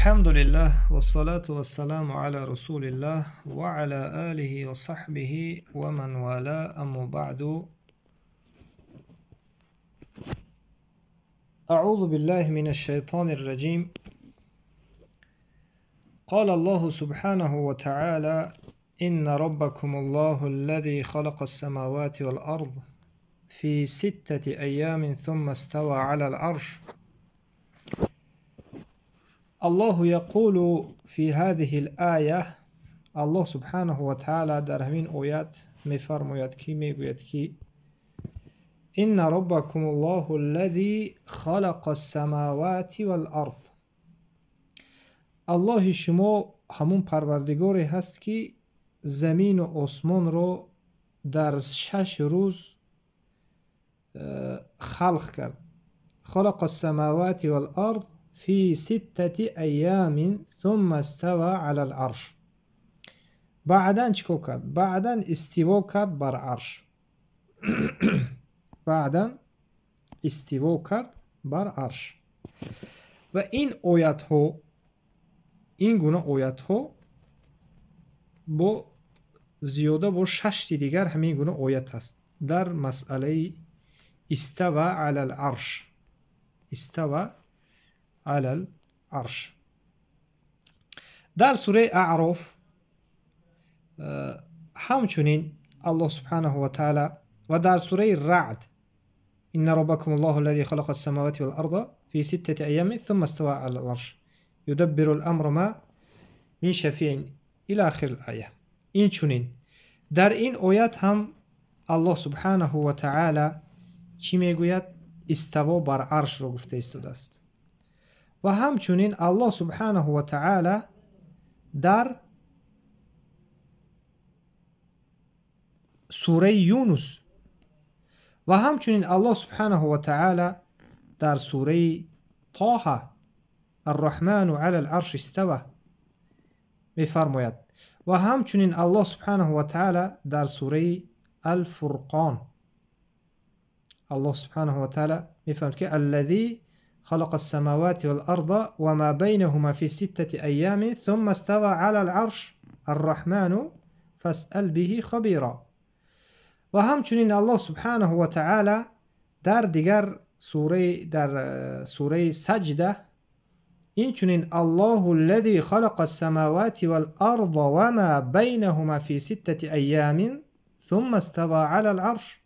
الحمد لله والصلاة والسلام على رسول الله وعلى آله وصحبه ومن والاه أما بعد أعوذ بالله من الشيطان الرجيم. قال الله سبحانه وتعالى: إن ربكم الله الذي خلق السماوات والأرض في 6 أيام ثم استوى على العرش. الله يقول في هذه الآية، الله سبحانه وتعالى در همین آیات میفرماید که میگوید که إن ربكم الله الذي خلق السماوات والأرض. الله شما همون پروردگاری هست که زمین و آسمان رو در 6 روز خلق کرد. خلق السماوات والأرض في 6 أيام ثم استوى على العرش. بعداً چیکار کرد؟ بعداً استوا کرد بر عرش. بعداً استوا کرد بر عرش. و این آیت ها، این گونه آیت ها با زیاده با 6 دیگر همین گونه آیت هست در مسئله استوى على العرش. استوى على العرش. در سوره اعراف همچنین الله سبحانه و تعالی و در سوره رعد إن ربكم الله الذي خلق السماوات والأرض في 6 أيام ثم استوى على العرش يدبر الأمر ما من شفيع إلى آخر الآية. این چنین در این آیات هم الله سبحانه و تعالی چی میگوید؟ استوا بر عرش رو گفته ایستاده است. و همچنین الله سبحانه و تعالی در سوره یونس و همچنین الله سبحانه و تعالی در سوره طه الرحمن علی العرش استوى میفرماید. و همچنین الله سبحانه و تعالی در سوره الفرقان الله سبحانه و تعالی میفرماید که الذي خلق السماوات والأرض وما بينهما في 6 أيام ثم استوى على العرش الرحمن فاسأل به خبيرا. و همچنین الله سبحانه و تعالی در دیگر سوره، در سوره سجده این چنین الله الذي خلق السماوات والأرض وما بينهما في 6 أيام ثم استوى على العرش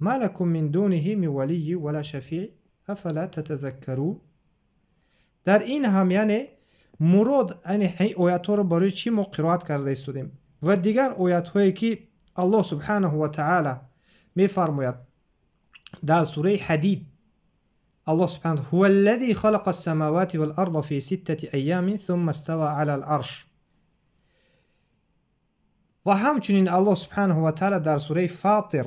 ما لكم من دونه من ولي ولا شفيع افلا تتذکرون. در این هم یعنی مراد یعنی آیات ها رو برای چی ما قرائت کرده ایستادیم و دیگر آیات هایی که الله سبحانه و تعالی میفرماید در سوره حدید الله سبحانه هو الذي خلق السماوات والأرض في 6 أيام ثم استوى على العرش. و همچنین الله سبحانه و تعالی در سوره فاطر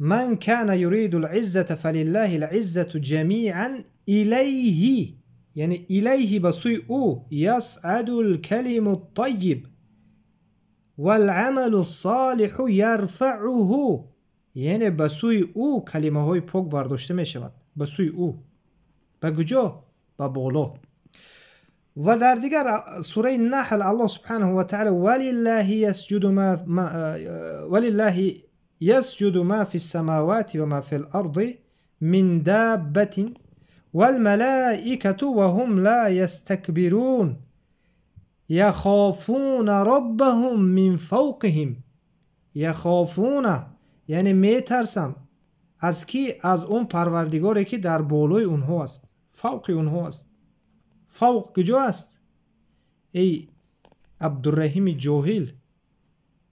من كان يريد العزة فلله العزة جميعا إليه، يعني إليه بسوی او يصعد الكلم الطيب والعمل الصالح يرفعه، یعنی بسوی او کلمه های پاک برداشته می شود، بسوی او به کجا؟ به بالا. و در دیگر سوره نحل الله سبحانه و تعالی ولله يسجد ما في السماوات وما في الأرض من دابة والملائكة وهم لا يستكبرون يخافون ربهم من فوقهم. يخافون یعنی میترسند از کی؟ از اون پروردگاری که در بالای اونها است، فوق اونها است. فوق کجا است؟ ای عبدالرحیم جاهل،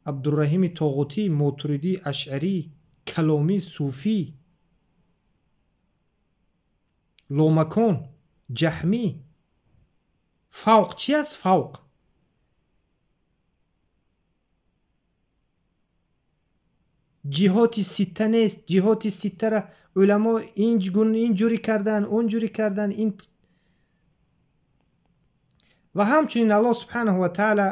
عبدالرحیم طاغوتی، ماتریدی، اشعری، کلامی، صوفی، لامکان، جهمی. فوق چی است؟ فوق جهات سته نیست. جهات سته را علما اینجوری کردن، اونجوری کردن، این. و همچنین الله سبحانه و تعالی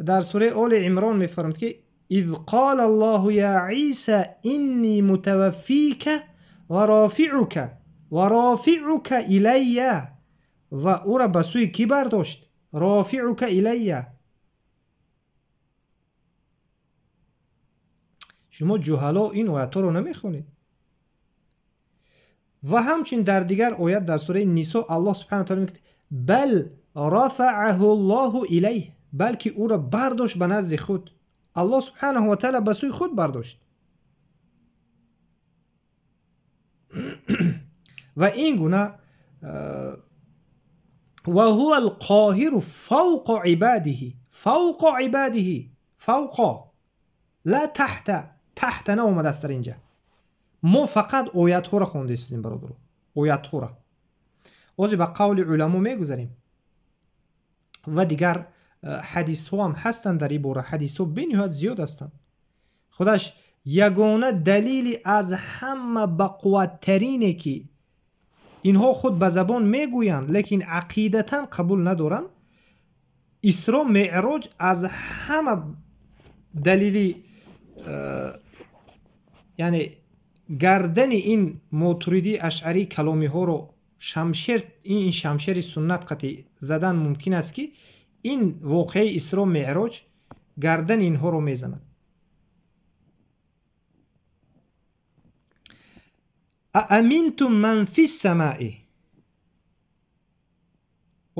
در سوره آل عمران میفرماید که اذ قال الله یا عیسی انی متوفیک و رافعک الی Ва ӯра ба сӯи кӣ бардошт? Рофиука илайя. Шумо ҷуҳало ин оятҳоро намехонед. Ва ҳамчунин дар дигар оят дар сураи Нисо Аллоҳ субҳанаҳу ва таъоло мегӯяд: бал рафаъаҳу Аллоҳу илайҳ, балки ӯро бардошт ба назди худ. Аллоҳ субҳанаҳу ва таъоло ба сӯи худ бардошт. Ва ин гуна ва ҳува алқоҳиру фавқа ибадиҳи, фавқа ибадиҳи, фавқа ла таҳта, таҳта наомадааст дар инҷа. Мо фақат оятҳоро хонда истодем, бародаро, оятҳоро. Ҳозир ба қавли уламо мегузарем ва дигар ҳадисҳо ҳам ҳастанд дар ин бора. Ҳадисҳо бениҳоят зиёд ҳастанд. Худаш ягона далели аз ҳама бақувваттарине ки инҳо худ ба забон мегӯянд, лекин ақидатан қабул надоранд, Исро Меъроҷ аз ҳама далели, яъне гардани ин мотуридӣ ашъарӣ каломиҳоро шамшер, ин шамшери суннат қатъи задан мумкин аст ки ин воқеаи Исро Меъроҷ гардани инҳоро мезанад. Ааминтум ман фис-самаи,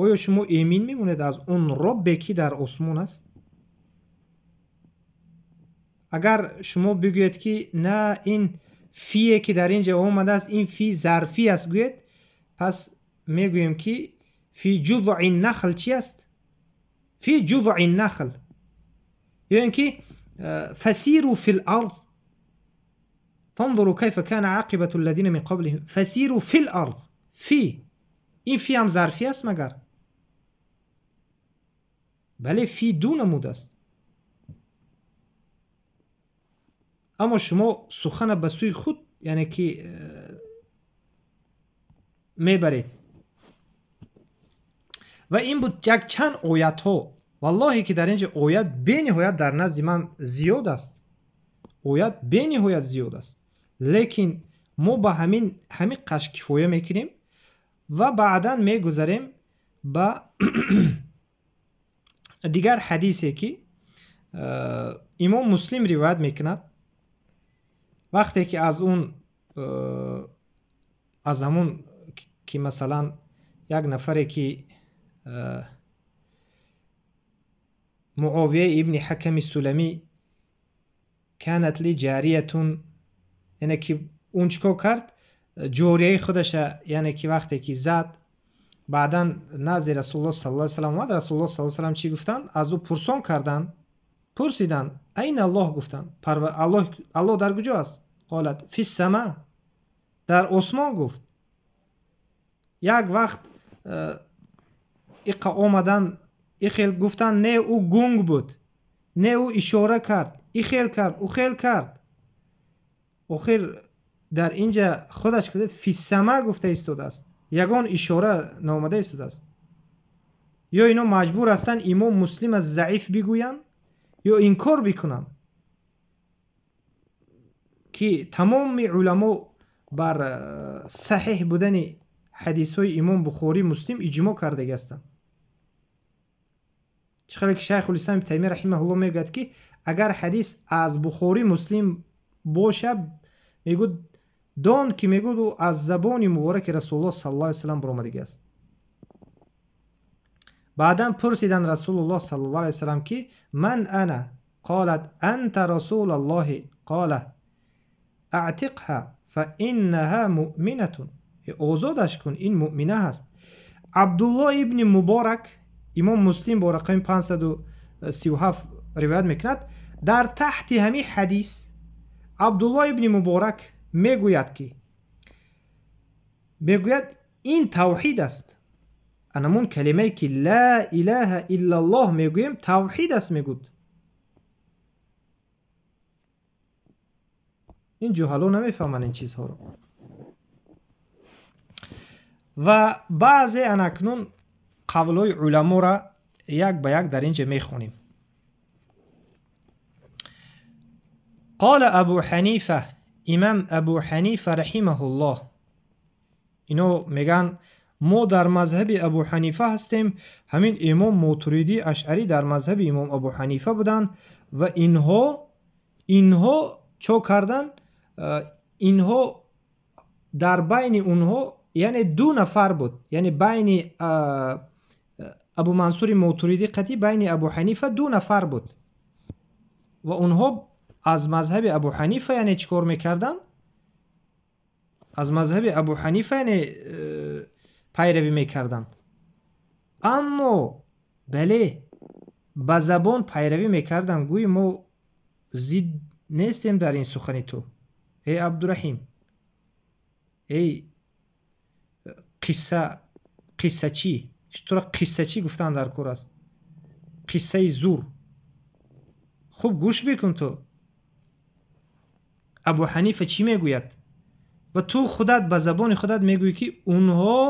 оё шумо эмин мемонед аз он роббе ки дар осмон аст? Агар шумо бигӯед ки на, ин фие ки дар ин ҷо омадааст, ин фи зарфӣ аст гӯед, пас мегӯем ки фи ҷузъи нахл чи аст? Фи ҷузъи нахл, ё ин ки фасиру фил арз фанзуру кайфа кана ақибату аллазина мин қаблиҳим, фасиру фил арз. Фи, ин фи ҳам зарфӣ аст магар? Бале, фи ду намуд аст. Аммо шумо сухана ба сӯи худ, яъне ки мебаред. Ва ин буд як чанд оятҳо. Валлоҳе ки дар ин ҷо оят бениҳоят дар назди ман зиёд аст, оят бениҳоят зиёд аст, лекин мо ба ҳамин қаш кифоя мекунем ва баъдан мегузарем ба дигар ҳадисе ки имом Муслим ривоят мекунад. Вақте ки аз он аз ҳамон ки масалан як нафаре ки Муовия ибни Ҳаками Суламӣ канат ли ҷариятун, яъне ки он чӣ кор кард? Ҷорияи худаша, яъне ки вақте ки зад, баъдан назди Расулуллоҳ саллаллоҳу алайҳи васаллам омад. Расулуллоҳ саллаллоҳу алайҳи васаллам чӣ гуфтанд? Аз ӯ пурсон карданд, пурсиданд: айна Аллоҳ гуфтанд. Аллоҳ дар куҷо аст? Қолат фис сама, дар осмон гуфт. Як вақт иқа омадан, ихел гуфтанд: не, ӯ гунг буд, не, ӯ ишора кард, ихел кард, ӯ хел кард. Охир дар инҷа худаш фиссама гуфта истодааст, ягон ишора наомада истодааст. Ё ино маҷбур ҳастанд имом Муслим аз заиф бигӯянд ё инкор бикунанд, ки тамоми уламо бар саҳиҳ будани ҳадисҳои имом Бухорӣ Муслим иҷмо кардагӣ ҳастанд. Чӣ хеле ки Шайхулислам ибн Таймия раҳимаҳуллоҳ мегӯяд ки агар ҳадис аз Бухорӣ Муслим бошад, мегӯяд дон ки мегӯяд ӯ аз забони мубораки Расулуллоҳ саллаллоҳу алайҳи васаллам баромадагӣ аст. Баъдан пурсиданд Расулуллоҳ саллаллоҳу алайҳи васаллам ки ман ана? Қолат анта расулаллоҳи. Қола аътиқҳа фа иннаҳа муъминатун, озодаш кун, ин муъмина ҳаст. Абдуллоҳ ибни Муборак, имом Муслим бо рақами 537 ривоят мекунад, дар таҳти ҳамин ҳадис Абдуллоҳ ибни Муборак мегӯяд ки мегӯяд ин тавҳид аст. Анамун калимае ки ла илаҳа иллаллоҳ мегӯем тавҳид аст, мегӯд. Ин ҷуҳало намефаҳманд ин чизҳоро. Ва баъзе анакнун қавлҳои уламоро як ба як дар ин ҷо мехонем. Қола Абу Ҳанифа, имам Абу Ҳанифа раҳимаҳуллоҳ, ино мегӯянд Мо дар мазҳаби Абу Ҳанифа ҳастем. Ҳамин имом Мотуридӣ Ашъарӣ дар мазҳаби имом Абу Ҳанифа буданд ва инҳо чо карданд? Инҳо дар байни онҳо, яъне ду нафар буд, яъне байни Абу Мансури Мотуридӣ қатъи байни Абу Ҳанифа ду нафар буд ва онҳо аз мазҳаби Абу Ҳанифа яъне чӣ кор мекарданд? Аз мазҳаби Абу Ҳанифа яъне пайравӣ мекарданд. Аммо бале, ба забон пайравӣ мекарданд. Гӯй мо зид нестем дар ин сухани ту, эй Абдураҳим, эй қиссачӣ. Тура қиссачӣ гуфтан дар кор аст, қиссаи зур. Хуб гӯш бикун, ту Абу Ҳанифа чӣ мегӯяд ва ту худат ба забони худат мегӯӣ, ки онҳо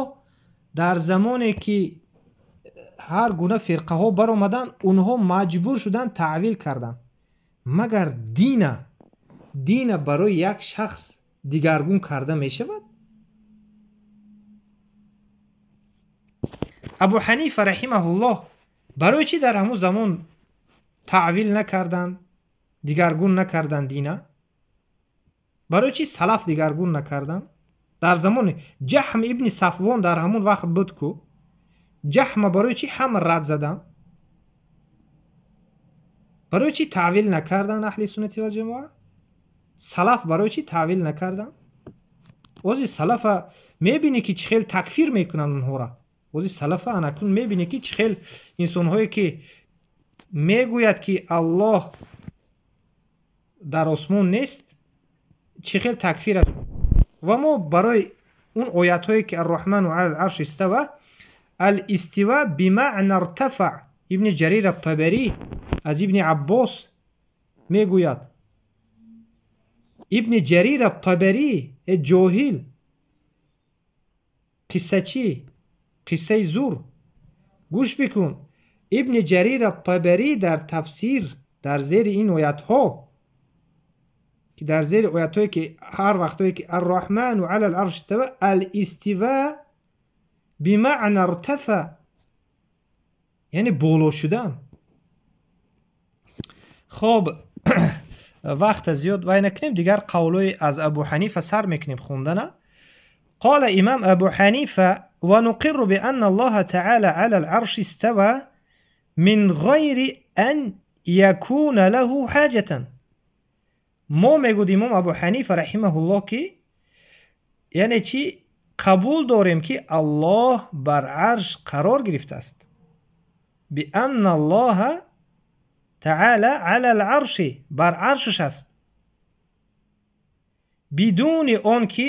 дар замоне ки ҳар гуна фирқаҳо баромаданд, онҳо маҷбур шуданд таъвил карданд. Магар дина барои як шахс дигаргун карда мешавад? Абу Ҳанифа раҳимаҳуллоҳ барои чӣ дар ҳамун замон таъвил накарданд, дигаргун накарданд дина? Барои чӣ салаф дигаргун накарданд? Дар замони Ҷаҳм ибни Сафвон дар ҳамун вақт буд ку, Ҷаҳма барои чӣ ҳама рад заданд? Барои чӣ таъвил накарданд аҳли суннати валҷамоа? Салаф барои чӣ таъвил накарданд? Ози салафа мебинӣ ки чӣ хел такфир мекунанд онҳоро. Ози салафа анакун мебинӣ ки чӣ хел инсонҳое ки мегӯяд ки Аллоҳ дар осмон нест, чӣ хел такфир. Ва мо барои он оятҳое ки Арраҳману алал арш истава, ал-истива бимаъна иртафа, Ибни Ҷарир ат-Табарӣ аз Ибни Аббос мегӯяд. Ибни Ҷарир ат-Табарӣ ҷоҳил, қиссачӣ, қиссаи зур. Гӯш бикун, Ибни Ҷарир ат-Табарӣ дар тафсир дар зери ин оятҳо, ки дар зери оятҳое ки ҳар вақтое ки Арраҳману алал арш истава, ал-истива бимаъна иртафа, яъне боло шудан. Хоб, вақта зиёд вай накунем, дигар қавлҳои аз Абу Ҳанифа сар мекунем хондана. Қала имам Абу Ҳанифа: ва нуқирру бианна Аллоҳа таъала алал арши истава мин ғайри ан якуна лаҳу ҳаҷатан. Мо мегӯд имом Абу Ҳанифа раҳимаҳуллоҳ ки яъне чӣ қабул дорем ки Аллоҳ бар арш қарор гирифтааст. Бианна Аллоҳа таъала алал арши, бар аршаш аст, бидуни он ки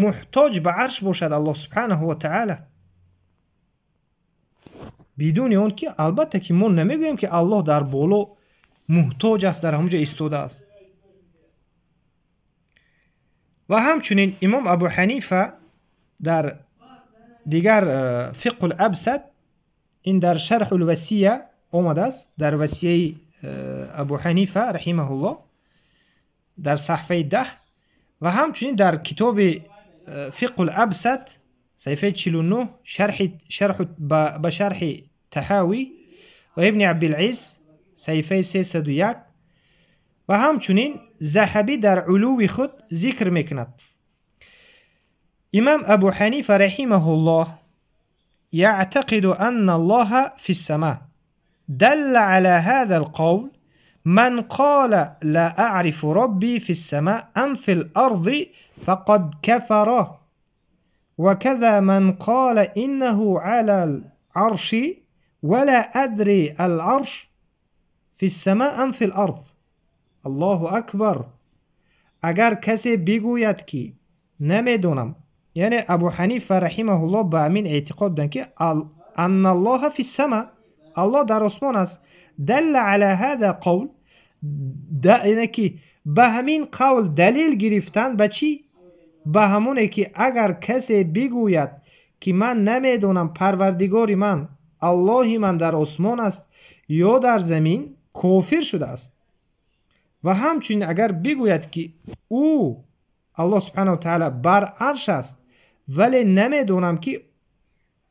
муҳтоҷ ба арш бошад Аллоҳ субҳанаҳу ва таъала. Бидуни он ки албатта ки мо намегӯем ки Аллоҳ дар боло муҳтоҷ аст, дар ҳамон ҷо истодааст. Ва ҳамчунин имом Абу Ҳанифа дар дигар Фиқҳул Абсад, ин дар Шарҳул Васия омадааст, дар васияи Абу Ҳанифа раҳимаҳуллоҳ дар саҳифаи 10 ва ҳамчунин дар китоби Фиқҳул Абсад саҳифаи 49 ба шарҳи Таҳавӣ ва Ибни Абдилъиз саҳифаи 301 ва ҳамчунин Заҳабӣ дар улуви худ зикр мекунад. Имам Абу Ҳанифа раҳимаҳуллоҳ يعتقد أن الله في السماء. دل على هذا القول من قال لا أعرف ربي في السماء أم في الأرض فقد كفر، وكذا من قال إنه على العرش ولا أدري العرش في السماء أم في الأرض. الله أكبر. اگر کسی بگوید که نمیدونم، یعنی ابو حنیفه رحمه الله به همین اعتقاد دارند که ان الله فی السماء، الله در آسمان است. دل علی هذا قول، یعنی که به همین قول دلیل گرفتن به چی؟ به همونه که اگر کسی بگوید که من نمیدونم پروردگار من، الله من در آسمان است یا در زمین، کافر شده است. و همچنین اگر بگوید که او الله سبحانه و تعالی بر عرش است ولی نمیدونم که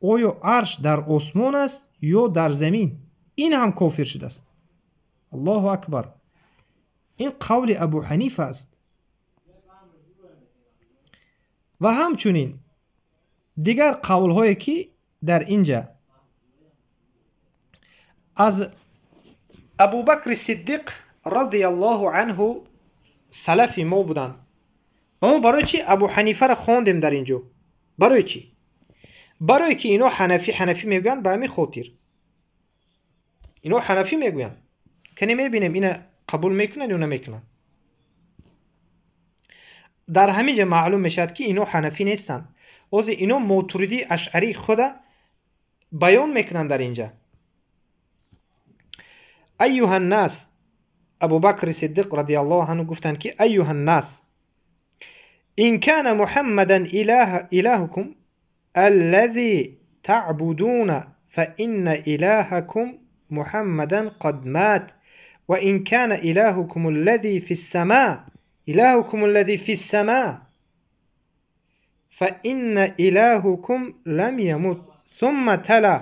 Оё арш дар осмон аст ё дар замин? Ин ҳам кофир шудааст. Аллоҳу акбар. Ин қавли Абу Ҳанифа аст. Ва ҳамчунин дигар қавлҳое ки дар инҷа аз Абубакри Сиддиқ радиаллоҳу анҳу салафи мо буданд. Ва мо барои чӣ Абу Ҳанифаро хондем дар инҷо? Барои чӣ? Барое ки ино ҳанафӣ мегӯянд, ба ҳамин хотир ино ҳанафӣ мегӯянд. Кане мебинем ина қабул мекунанд ё намекунанд. Дар ҳамин ҷа маълум мешавад ки ино ҳанафӣ нестанд. Озе ино мотуридии ашъарии худа баён мекунанд дар инҷа. Айюҳа ннас, Абубакри Сиддиқ радиаллоҳу анҳу гуфтанд ки айюҳа ннас ин кана муҳаммадан илаҳукум аллази таъбудуна фа инна илаҳакум муҳаммадан қад мат ва ин кана илаҳукум аллази фиссама илаҳукум аллази фиссама фа инна илаҳукум лам ямут сумма тала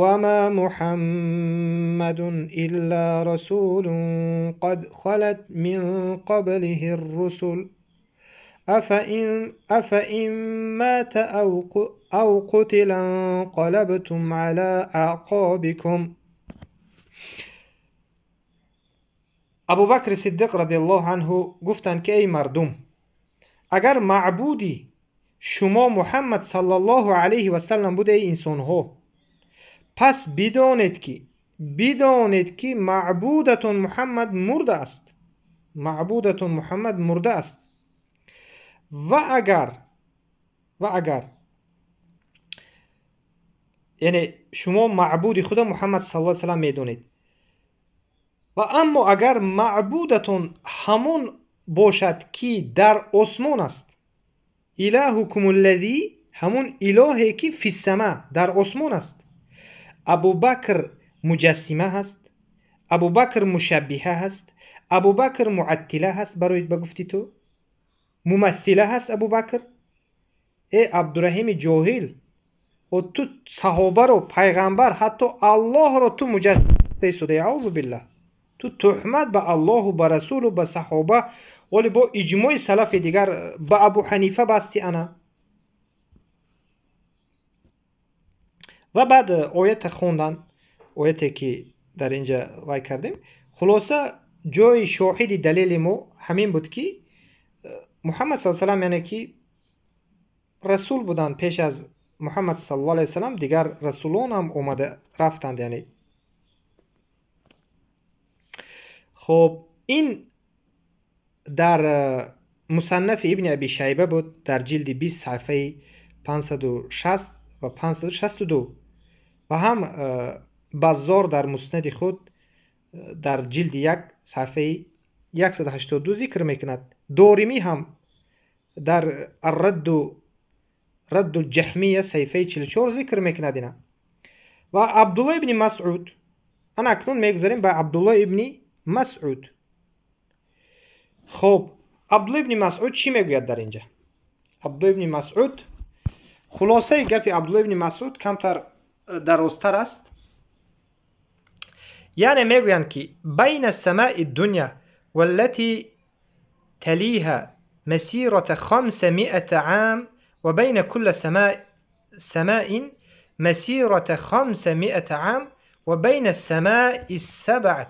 وما محمد إلا رسول قد خلت من قبله الرسل أفإن مات أو قتل انقلبتم على أعقابكم. Абубакри Сиддиқ радиаллоҳу анҳу гуфтанд ки эй мардум, агар маъбуди шумо Муҳаммад саллаллоҳу алайҳи васаллам буд, эй инсонҳо, пас бидонед ки маъбудатон Муҳаммад мурда аст. Маъбудатон Муҳаммад мурда аст. Ва агар яъне шумо маъбуди худо Муҳаммад саллаллоҳу алайҳи васаллам медонед, ва аммо агар маъбудатон ҳамон бошад ки дар осмон аст, илаҳукум аллази, ҳамон илоҳе ки фиссама, дар осмон аст. Абубакр муҷассима ҳаст, Абубакр мушаббиҳа ҳаст, Абубакр муаттила ҳаст, барои ба гуфти ту мумассила ҳаст Абубакр. Э Абдураҳими ҷоҳил, о ту саҳобаро, пайғамбар, ҳатто Аллоҳро ту муҷассима истодаи. Аузу биллаҳ. Ту туҳмат ба Аллоҳу, ба расулу, ба саҳоба, вале бо иҷмои салафи дигар ба Абу Ҳанифа басти ана. Ва баъд оята хондан, ояте ки дар инҷа вай кардем. Хулоса ҷои шоҳиди далели мо ҳамин буд ки Муҳаммад саллаллоҳу алайҳи васаллам, яъне ки расул буданд пеш аз Муҳаммад саллаллоҳу алайҳи васаллам, дигар расулон ҳам омада рафтанд. Яъне хоб ин дар мусаннафи ибни Аби Шайба буд, дар ҷилди 20 саҳифаи 560 ва 562, ва ҳам Баззор дар муснади худ дар ҷилди 1 саҳифаи 182 зикр мекунад. Доримӣ ҳам дар Радду ҷаҳмия саҳифаи 44 зикр мекунад ина. Ва Абдулло ибни Масъуд, ана акнун мегузарем ба Абдулло ибни Масъуд. Хоб, Абдулло ибни Масъуд чӣ мегӯяд дар инҷа? Абдулло ибни Масъуд, хулосаи гапи Абдулло ибни Масъуд камтар дарозтар аст. Яъне мегӯянд ки байна самаи дуня валлати талиҳа масирата 500 ам ва байна кулла самаин масирата 500 ам ва байна самаи сабъат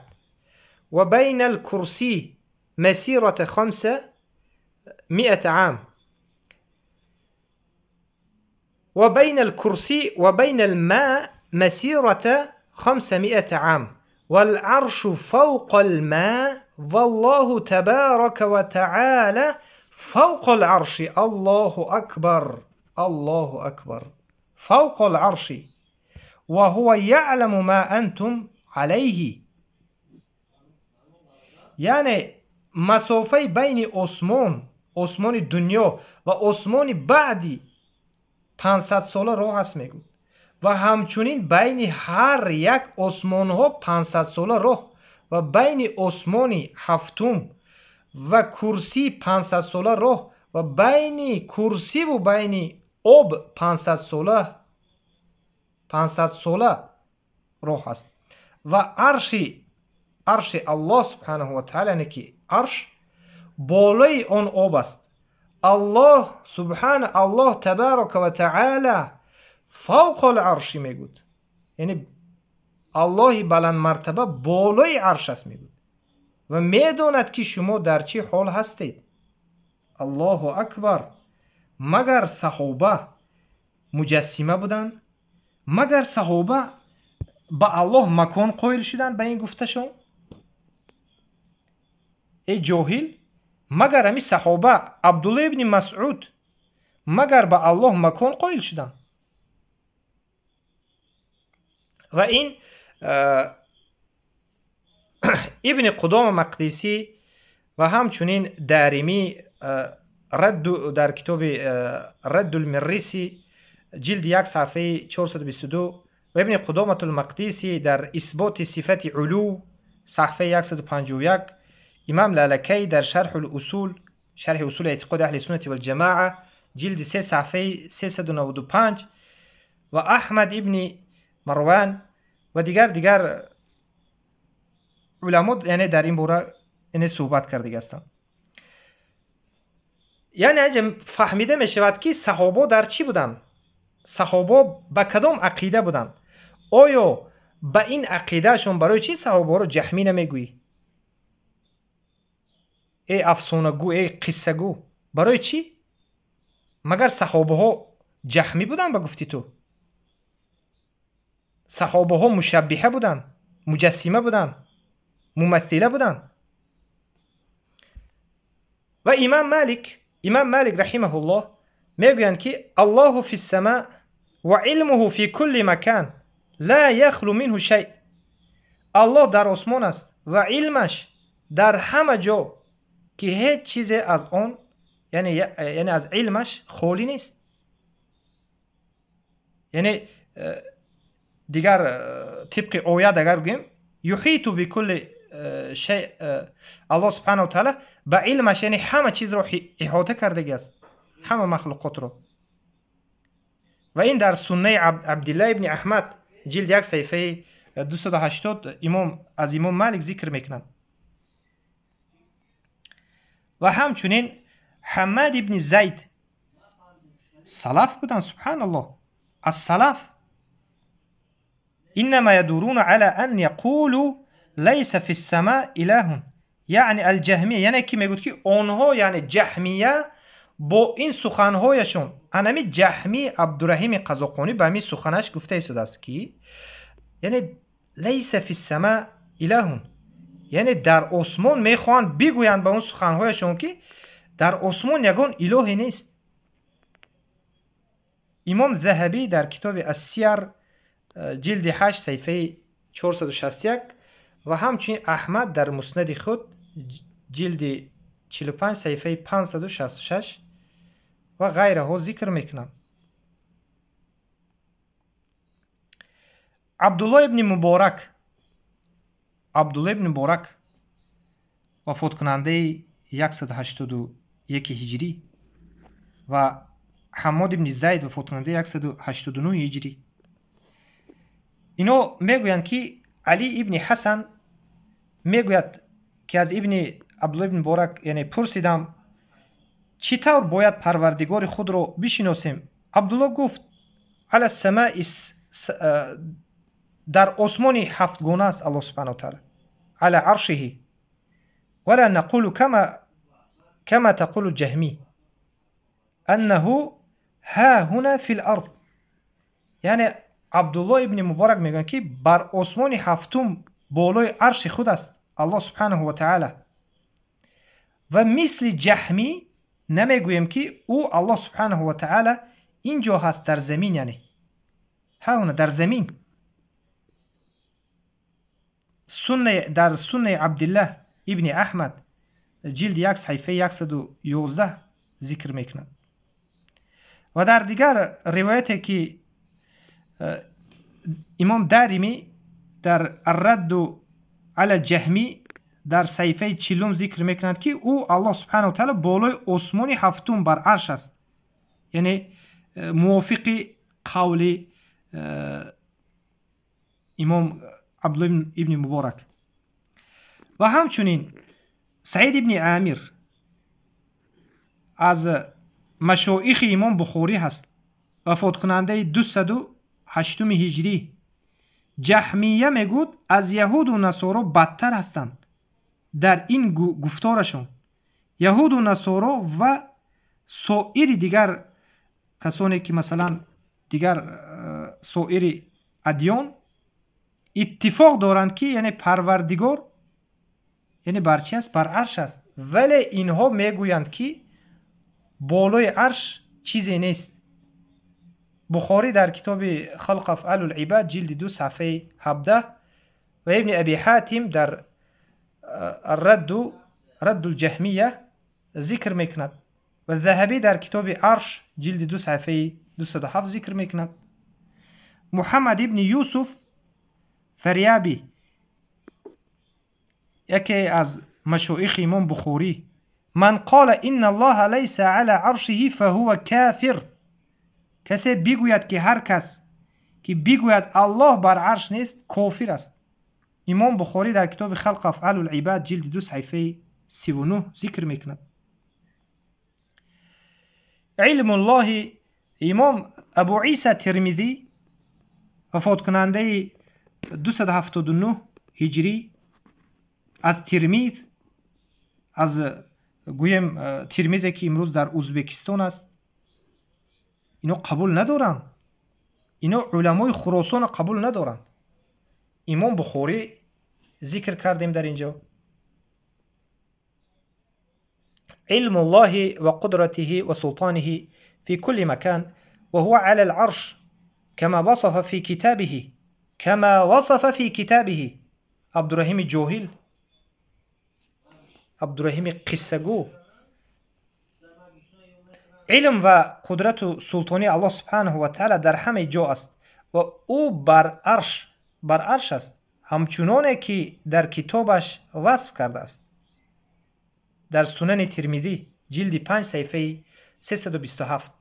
ва байна алкурси масирата 500 ам ва байна алкурси ва байна алмаа масирата 500 ам والعرش فوق الماء والله تبارك وتعالى فوق العرش. الله أكبر، الله أكبر، فوق العرش وهو يعلم ما أنتم عليه. یعنی مسافه بین آسمان، آسمان دنیا و آسمان بعدی 500 ساله راه است میگو، و همچنین بین هر یک آسمان ها 500 ساله راه و بین آسمان هفتم و کرسی 500 ساله راه و بین کرسی و بین آب 500 ساله 500 сола роҳ аст. Ва арши Аллоҳ субҳанаҳу ва таъала, яъне ки арш болои он об аст. Аллоҳ субҳана Аллоҳ табарака ва таъала фавқал арши мегӯд, яъне Аллоҳи баландмартаба болои арш аст мегӯд ва медонад ки шумо дар чӣ ҳол ҳастед. Аллоҳу акбар! Магар саҳоба муҷассима буданд? Магар саҳоба ба Аллоҳ макон қоил шуданд ба ин гуфташон? Эй ҷоҳил, магар ҳами саҳоба Абдулло ибни Масъуд магар ба Аллоҳ макон қоил шуданд? Ва ин Ибни Қудома Мақдисӣ ва ҳамчунин Даримӣ дар китоби Раддулмиррисӣ ҷилди 1 саҳифаи 422 ва Ибни Қудоматулмақдисӣ дар исботи сифати улув саҳифаи 151, Имам Лалакай дар шарҳул усул, шарҳи усули эътиқоди аҳли суннати валҷамоа ҷилди 3 саҳифаи 395 ва Аҳмад ибни Марван ва дигар уламо яъне дар ин бора яъне суҳбат кардага ҳастанд. Яъне инҷа фаҳмида мешавад ки саҳобо дар чӣ буданд? Саҳобо ба кадом ақида буданд? Оё ба ин ақидаашон барои чӣ саҳобаро ҷаҳмӣ намегӯӣ? Эй афсонагӯ, эй қиссагӯ, барои чӣ? Магар саҳобаҳо ҷаҳмӣ буданд ба гуфти ту? Саҳобаҳо мушаббиҳа буданд, муҷассима буданд, мумассила буданд? Ва Имам Малик раҳимаҳуллоҳ мегӯянд ки Аллоҳу фи ссама ва илмуҳу фи кулли макан ла яхлу минҳу шай. Аллоҳ дар осмон аст ва илмаш дар ҳама ҷо ки ҳеҷ чизе аз он, яъне аз илмаш холӣ нест. Яъне дигар тибқи оят агар гӯем юҳиту бикулли шай, Аллоҳ субҳанаҳу ва таъала ба илмаш яъне ҳама чизро иҳота кардагӣ аст, ҳама махлуқотро. Ва ин дар суннаи Абдуллоҳ ибни Аҳмад ҷилд 1 саҳифаи 280 имом аз имом Малик зикр мекунанд. Ва ҳамчунин Ҳаммад ибни Зайд салаф буданд, субҳаналлоҳ, аз салаф. иннама ядуруна ала ан яқулу лайса фи ссама илаҳун, яъне алҷаҳмия, яъне ки мегӯд ки онҳо яъне ҷаҳмия бо ин суханҳояшон, анами ҷаҳмӣ Абдураҳими Қазоқонӣ ба ҳамин суханаш гуфта истодааст ки яъне лайса фи ссама илаҳун, яъне дар осмон мехоҳанд бигӯянд ба он суханҳояшон ки дар осмон ягон илоҳе нест. Имом Заҳабӣ дар китоби Ассияр ҷилди 8 саҳифаи 461 ва ҳамчунин Аҳмад дар муснади худ ҷилди 45 саҳифаи 566 ва ғайраҳо зикр мекунанд. Абдуллоҳ ибни Муборак вафоткунандаи 181 ҳиҷрӣ ва Ҳаммод ибни Зайд вафоткунандаи 189 ҳиҷрӣ. Ино мегӯянд ки Али ибни Ҳасан мегӯяд ки аз ибни Абдуллоҳ ибни Муборак яъне пурсидам чӣ тавр бояд парвардигори худро бишиносем? Абдуллоҳ гуфт ала самаи, дар осмони ҳафтгона аст Аллоҳ субҳанаҳу ва таъала, ала аршиҳи вала нақулу кама тақулу ҷаҳмӣ аннаҳу ҳа ҳуна фил ард. Яъне Абдуллоҳ ибни Муборак мегӯянд ки бар осмони ҳафтум болои арши худ аст Аллоҳ субҳанаҳу ва таъала ва мисли ҷаҳмӣ намегӯем ки ӯ Аллоҳ субҳанаҳу ва таъала ин ҷо ҳаст дар замин, яъне ҳа ҳуна дар замин. Дар суннаи Абдуллоҳ ибни Аҳмад ҷилди 1 саҳифаи 111 зикр мекунад. Ва дар дигар ривояте ки имом Даримӣ дар Аррадду ала ҷаҳмӣ дар саҳифаи 40 зикр мекунад ки ӯ Аллоҳ субҳанаҳу ва таъала болои осмони ҳафтум бар арш аст, яъне мувофиқи қавли Имом Абдулло ибни Муборак. Ва ҳамчунин Саид ибни Амир аз машоихи имом Бухорӣ ҳаст, вафоткунандаи 208 ҳиҷрӣ. Ҷаҳмия мегӯд аз яҳуду насоро бадтар ҳастанд дар ин гуфторашон. Яҳуду насоро ва соири дигар касоне ки масалан дигар соири адён иттифоқ доранд ки яъне Парвардигор яъне бар чи аст? Бар арш аст. Вале инҳо мегӯянд ки болои арш чизе нест. Бухорӣ дар китоби Халқ афъалул ибад ҷилди 2 саҳифаи 17 ва ибни Аби Ҳатим дар Раддул Ҷаҳмия зикр мекунад ва Заҳабӣ дар китоби Арш ҷилди 2 саҳифаи 207 зикр мекунад. Муҳаммад ибни Юсуф Фарябӣ яке аз машоихи имом Бухорӣ: ман қола инна Аллоҳа лайса ала аршиҳи фаҳува кафир. Касе бигӯяд ки ҳар кас ки бигӯяд Аллоҳ бар арш нест, кофир аст. Имом Бухорӣ дар китоби Халқ афъалул ибад ҷилди 2 саҳифаи 39 зикр мекунад. Илмуллоҳи имом Абу Иса Тирмизӣ вафоткунандаи 279 ҳиҷрӣ аз Тирмиз, аз гӯем Тирмизе ки имрӯз дар Узбекистон аст, ино қабул надоранд. Ино уламои Хуросонро қабул надоранд. Имом Бухорӣ зикр кардем дар инҷо. Илмуллоҳи ва қудратиҳи ва султониҳи фи кулли макан ва ҳува ала л-арш кама васафа фи китабиҳи, кама васафа фи китабиҳи. Абдураҳими ҷоҳил, Абдураҳими қиссагӯ. Илм ва қудрату султони Аллоҳ субҳанаҳу ва таъала дар ҳамаи ҷо аст ва ӯ бар арш аст, ҳамчуноне ки дар китобаш васф кардааст. Дар Сунани Тирмизӣ ҷилди 5 саҳифаи 327.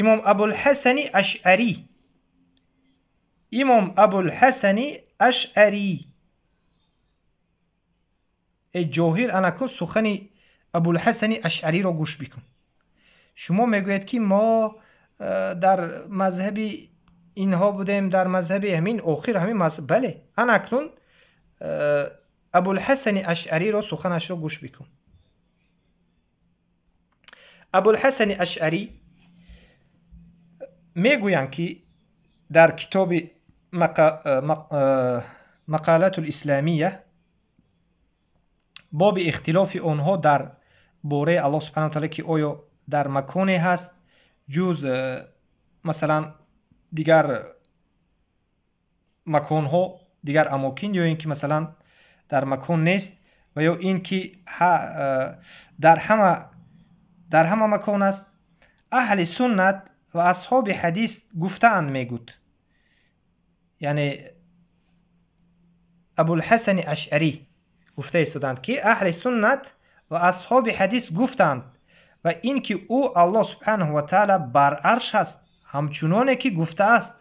Имом Абулҳасани Ашъарӣ, имом Абулҳасани Ашъарӣ. Эй ҷоҳил, анакун сухани Абулҳасани Ашъариро гӯш бикун. Шумо мегӯед ки мо дар мазҳаби инҳо будем, дар мазҳаби ҳамин охир ҳамин мазҳаб. Бале, ана акнун Абулҳасани Ашъариро суханашро гӯш бикун. Абулҳасани Ашъарӣ мегӯянд ки дар китоби Мақалатул Исламия боби ихтилофи онҳо дар бораи Аллоҳ субҳанаҳу ва таъала ки оё дар маконе ҳаст ҷуз масалан дигар маконҳо, дигар амокин, ё ин ки масалан дар макон нест ва ё ин ки дар ҳама макон аст. Аҳли суннат ва асҳоби ҳадис гуфтаанд, мегӯд, яъне Абулҳасани Ашъарӣ гуфта истоданд ки аҳли суннат ва асҳоби ҳадис гуфтанд ва ин ки ӯ Аллоҳ субҳанаҳу ва таъала бар арш аст, ҳамчуноне ки гуфтааст: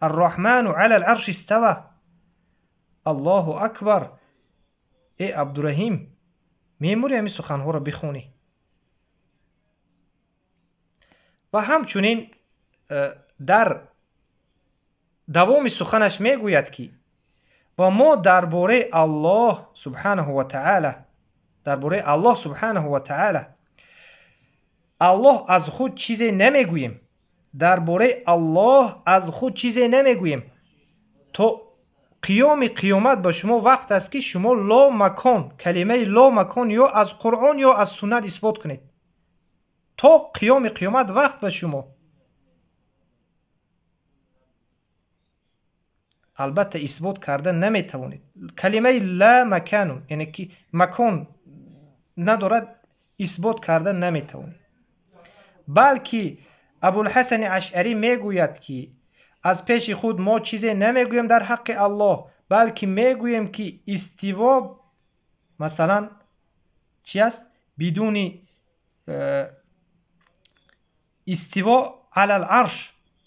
Арраҳману ала л-арши истава. Аллоҳу акбар. Э Абдураҳим, мемурӣ ҳамин суханҳоро бихонӣ. Ва ҳамчунин дар давоми суханаш мегӯяд ки ва мо дар бораи Аллоҳ субҳанаҳу ва таъала, дар бораи Аллоҳ субҳанаҳу ва таъала Аллоҳ аз худ чизе намегӯем. Дар бораи Аллоҳ аз худ чизе намегӯем. То қиёми қиёмат ба шумо вақт аст ки шумо ло макон, калимаи ло макон ё аз Қуръон ё аз суннат исбот кунед. То қиёми қиёмат вақт ба шумо. Албатта исбот карда наметавонед. Калимаи ла макану, яъне ки макон надорад, исбот карда наметавонед. Балки Абулҳасани Ашъарӣ мегӯяд ки аз пеши худ мо чизе намегӯем дар ҳаққи Аллоҳ, балки мегӯем ки истиво масалан чи аст? Бидуни истиво алал арш,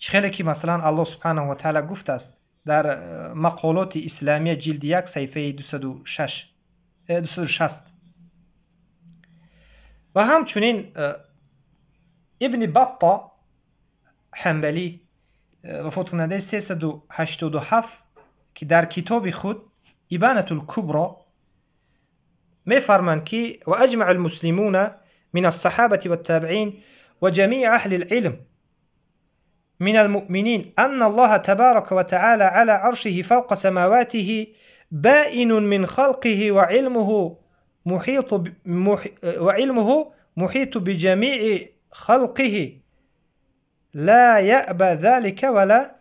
чӣ хеле ки масалан Аллоҳ субҳанаҳу ва таъала гуфтааст Дар Мақолоти Исламия, ҷилди 1, саҳифаи 260. Ва ҳамчунин Ибни Батта Ҳанбалӣ, вафоткунандаи 387, ки дар китоби худ Ибанатул Кубро мефарманд, ки ва аҷмаа алмуслимуна мин алсаҳабати ваттабиин ва ҷамии аҳли лилм من المؤمنين أن الله تبارك وتعالى على عرشه فوق سماواته بائن من خلقه وعلمه محيط بجميع خلقه لا يأبى ذلك ولا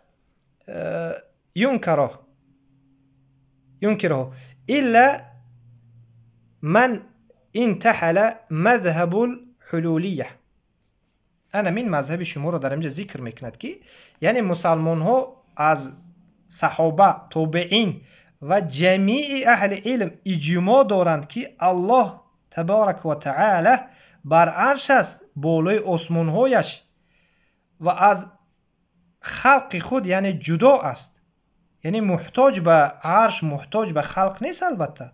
ينكره إلا من انتحل مذهب الحلولية. Ана мин мазҳаби шуморо дар инҷа зикр мекунад, ки яъне мусалмонҳо аз саҳоба, тобеин ва ҷамии аҳли илм иҷмо доранд, ки Аллоҳ табарака ва таала бар арш аст, болои осмонҳояш, ва аз халқи худ яъне ҷудо аст, яъне муҳтоҷ ба арш, муҳтоҷ ба халқ нест, албатта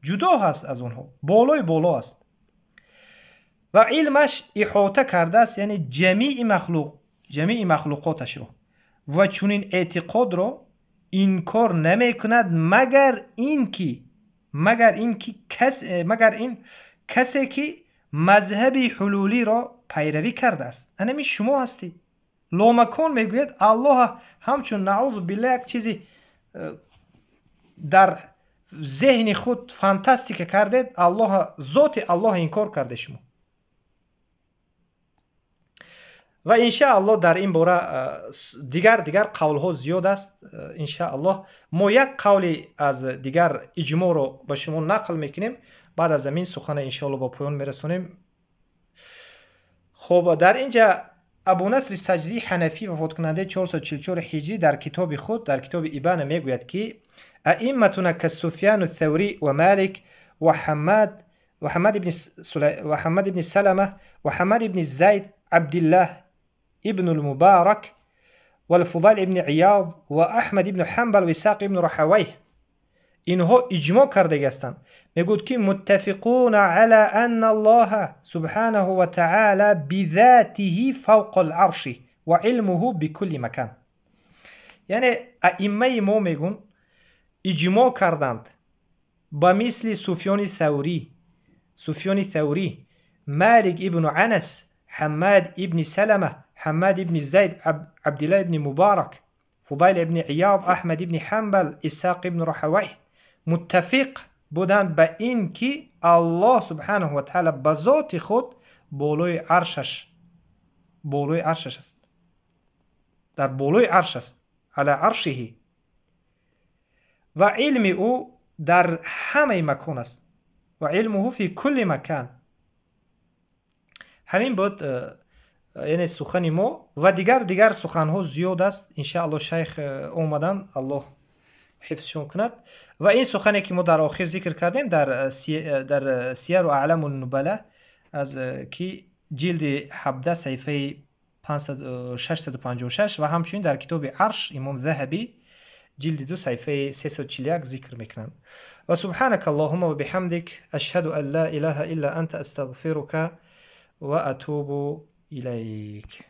ҷудо ҳаст аз онҳо, болои боло аст ва илмаш иҳота кардааст, яъне ҷамии махлуқоташро, ва чунин эътиқодро инкор намекунад, магар ин касе ки мазҳаби ҳулулиро пайравӣ кардааст. Анами шумо ҳастед. Ломакон мегӯяд Аллоҳ ҳамчун, наузу билла, як чизи дар зеҳни худ фантастика кардед, Аллоҳ, зоти Аллоҳ инкор карде шумо. Ва иншааллоҳ дар ин бора дигар қавлҳо зиёд аст. Иншааллоҳ мо як қавли аз дигар иҷмоъро ба шумо нақл мекунем, баъд аз ҳамин сухана иншааллоҳ ба поён мерасонем. Хоб, дар инҷа Абу Насри Саҷзӣ Ҳанафӣ, вафоткунандаи 444 ҳиҷрӣ, дар китоби худ, дар китоби Ибана мегӯяд, ки аимматуна кассуфяну Таврӣ ва Малик ва Ҳаммад ва Ҳаммад ибни Салама ва Ҳаммад ибни Зайд, Абдиллаҳ ابن المبارك والفضيل ابن عياض وأحمد ابن حنبل وإسحاق ابن راهويه اینها اجماع کرده هستند. میگوید که متفقون على أن الله سبحانه وتعالى بذاته فوق العرش وعلمه بكل مكان. یعنی ائمه ما میگون اجماع کردند با مثل سفیان ثوری، مالک ابن انس، حماد ابن سلمه، حماد بن زيد، عبد الله بن مبارك، فضيل بن عياض، أحمد بن حنبل، إسحاق بن راهويه متفق بودند به این که الله سبحانه و تعالی به ذات خود بالای عرشش است، در بالای عرش است، علی عرشه، و علم او در همه مکان است، و علمه فی کل مکان. همین بود یعنی سخن ما و دیگر سخنها زیاد است. انشاءالله شیخ اومدن، الله حفظشون کند. و این سخنی که ما در آخر ذکر کردیم در سیر و اعلام النبله از که جلد 17 صفحه 656 و همچنین در کتاب عرش امام ذهبی جلد 2 صفحه 341 ذکر میکنند. و سبحانك اللهم و بحمدك اشهد ان لا اله الا انت استغفرك و اتوب إليك.